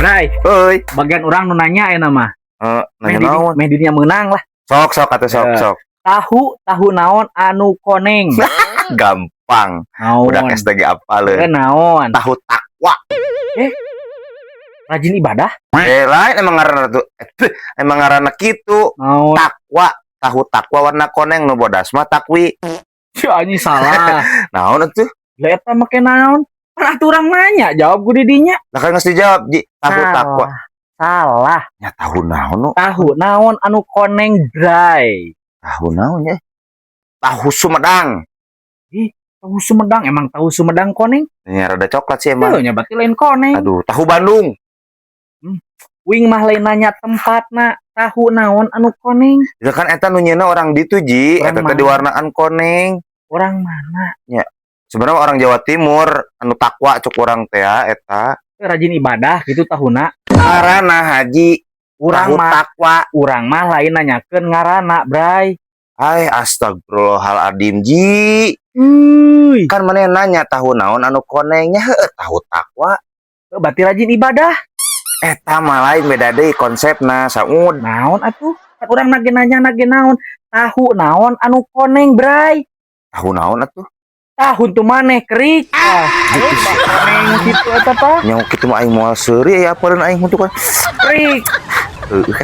Bray, Euy, bagian urang nu nanya aya nama. Eh, nanya naon? Meh dirinya menang lah. Sok sok atuh, sok Eh. sok. Tahu tahu naon anu koneng? Gampang. Naon? Udah SD ge apaleun. Eh, naon? Tahu takwa. Rajin ibadah? Eh, lain, emang ngaranna tuh. Eh, emang ngaranna kitu. Naon? Takwa. Tahu takwa warna koneng, nu bodas mah takwi. Si anjing salah. Naon atuh? Lah, eta make naon? Pernah tuh urang nanya, jawab ku didinya. Lah, kan geus dijawab, Ji. Tahu takwa. Salah. Ya tahu naon nu? Tahu naon anu koneng, Bray? Tahu naon ya? Tahu Sumedang. Tahu Sumedang, emang tahu Sumedang koneng? Ya rada coklat sih emang. Tuh, nya berarti lain koneng. Aduh, tahu Bandung. Wing mah lain nanya tempatna, tahu naon anu koneng? Ya kan eta nu nyieunna orang ditu, Ji. Orang Eta teh mana? Diwarnaan koneng. Orang mana? Sebenarnya orang Jawa Timur anu takwa cuk urang teh ya, eta. Rajin ibadah gitu tahuna. Ngaranna, Haji. Urang Tahu mah takwa. Urang mah lain nanyakeun ngaranna, Bray. Ay, astagfirullahaladzim, Ji. Uy, Kan mana yang nanya tahu naon anu konengnya, heueuh, tahu takwa. Berarti rajin ibadah. Eta mah lain, beda deui konsepna, Saud. Naon atuh? Kan urang nage nanya nage naon? Tahu naon anu koneng, Bray? Tahu naon atuh? Tahu tuh maneh kerik. Ah, koneng gitu eta tah. Nyaho kitu mah aing moal seuri ya, apaleun aing untuk kan. Kerik. Heueuh.